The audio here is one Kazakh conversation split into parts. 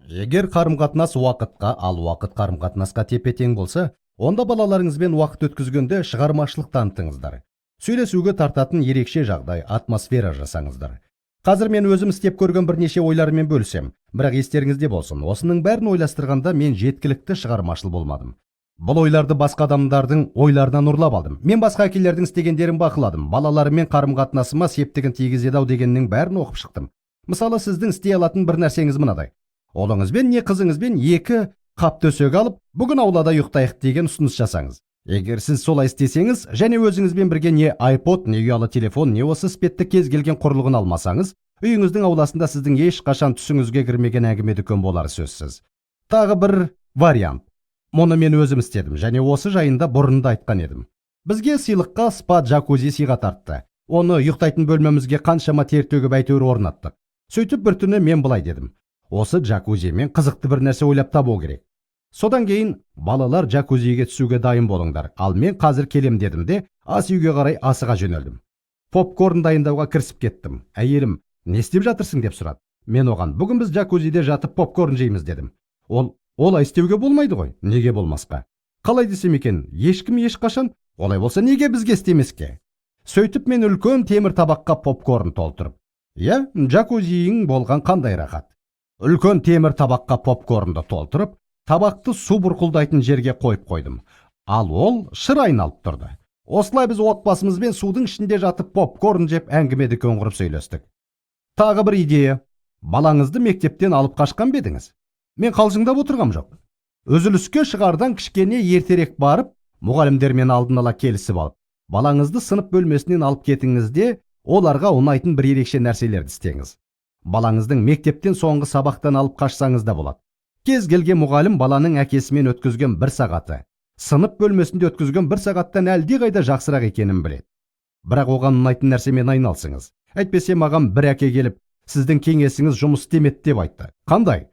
Егер қарым-қатынас уақытқа, ал уақыт қарым-қатынасқа тепе-тең болса, онда балаларыңызбен уақыт өткізгенде шығармашылық танытыңыздар. Сөйлесуге тартатын ерекше жағдай, атмосфера жасаңыздар. Қазір мен өзім істеп көрген бірнеше ойларыммен бөлісем, бірақ естеріңізде болсын, осының бәрін ойластырғанда мен жеткілікті шығармашыл болмадым. Бұл ойларды басқа адамдардың ойларынан ұрлап алдым. Мен басқа әкелердің істегендерін бақыладым. Балаларыммен қарым-қатынасыма септігін тигізеді ау дегеннің бәрін оқып шықтым. Мысалы, сіздің істей алатын бір нәрсеңіз мынадай. Ұлыңызбен не қызыңызбен екі қап төсек алып, бүгін аулада ұйықтайық деген ұсыныс жасаңыз. Егер сіз солай істесеңіз және өзіңізбен бірге не iPod, не ұялы телефон, не осы іспетті кез келген құрылғыны алмасаңыз, үйіңіздің ауласында сіздің ешқашан түсіңізге кірмеген әңгіме дүкен болары сөзсіз. Тағы бір вариант. Мұны мен өзім істедім және осы жайында бұрын да айтқан едім. Бізге сыйлыққа спа джакузи сыйға тартты. Оны ұйықтайтын бөлмемізге қаншама тер төгіп, әйтеуір орнаттық. Сөйтіп бір түні мен былай дедім: осы джакузимен қызықты бір нәрсе ойлап табу керек. Содан кейін балалар, джакузиге түсуге дайын болыңдар, ал мен қазір келем дедім де, ас үйге қарай асыға жөнелдім. Попкорн дайындауға кірісіп кеттім. Әйелім: «Не істеп жатырсың?» – деп сұрады. Мен оған: «Бүгін біз джакузиде жатып попкорн жейміз», – дедім. Ол: «Олай істеуге болмайды ғой». Неге болмасқа? Қалай десем екен, ешкім ешқашан олай болса, неге бізге істемеске? Сөйтіп мен үлкен темір табаққа попкорн толтырып, иә, джакузиің болған қандай рахат. Үлкен темір табаққа попкорнды толтырып, табақты су бұрқылдайтын жерге қойып қойдым. Ал ол шыр айналып тұрды. Осылай біз отбасымызбен судың ішінде жатып попкорн жеп, әңгіме дүкен құрып сөйлестік. Тағы бір идея. Балаңызды мектептен алып қашқан ба едіңіз? Мен қалжыңдап отырғам жоқ. Үзіліске шығардан кішкене ертерек барып, мұғалімдермен алдын ала келісіп алып, балаңызды сынып бөлмесінен алып кетіңіз де, оларға ұнайтын бір ерекше нәрселерді істеңіз. Балаңыздың мектептен соңғы сабақтан алып қашсаңыз да болады. Кез келген мұғалім баланың әкесімен өткізген бір сағаты сынып бөлмесінде өткізген бір сағаттан әлдеқайда жақсырақ екенін біледі. Бірақ оған ұнайтын нәрсемен айналысыңыз. Әйтпесе маған бір әке келіп, сіздің кеңесіңіз жұмыс істемеді деп айтты. Қандай?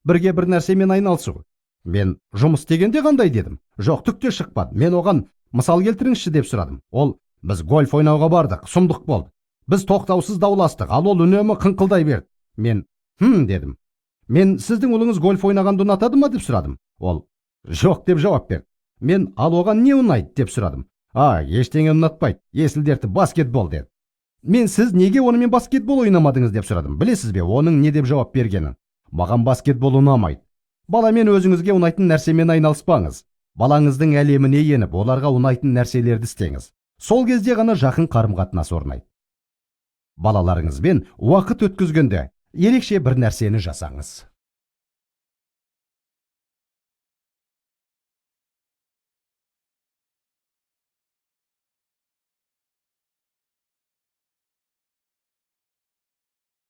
Бірге бір нәрсемен айналысу. Мен: «Жұмыс істегенде қандай?» – дедім. Жоқ, түк те шықпады. Мен оған: «Мысал келтіріңізші», – деп сұрадым. Ол: «Біз гольф ойнауға бардық, сұмдық болды. Біз тоқтаусыз дауластық, ал ол үнемі қыңқылдай берді». Мен: «Хм», – дедім. Мен: «Сіздің ұлыңыз гольф ойнағанды ұнатады ма?» – деп сұрадым. Ол: «Жоқ», – деп жауап берді. Мен: «Ал оған не ұнайды?» – деп сұрадым. «А, ештеңе ұнатпайды, есіл дерті баскетбол», – деді. Мен: «Сіз неге онымен баскетбол ойнамадыңыз?» – деп сұрадым. Білесіз бе оның не деп жауап бергенін? «Маған баскетбол ұнамайды». Баламен өзіңізге ұнайтын нәрсемен айналыспаңыз. Балаңыздың әлеміне еніп, оларға ұнайтын нәрселерді істеңіз. Сол кезде ғана жақын қарым қатынас орнайды. Балаларыңызбен уақыт өткізгенде ерекше бір нәрсені жасаңыз.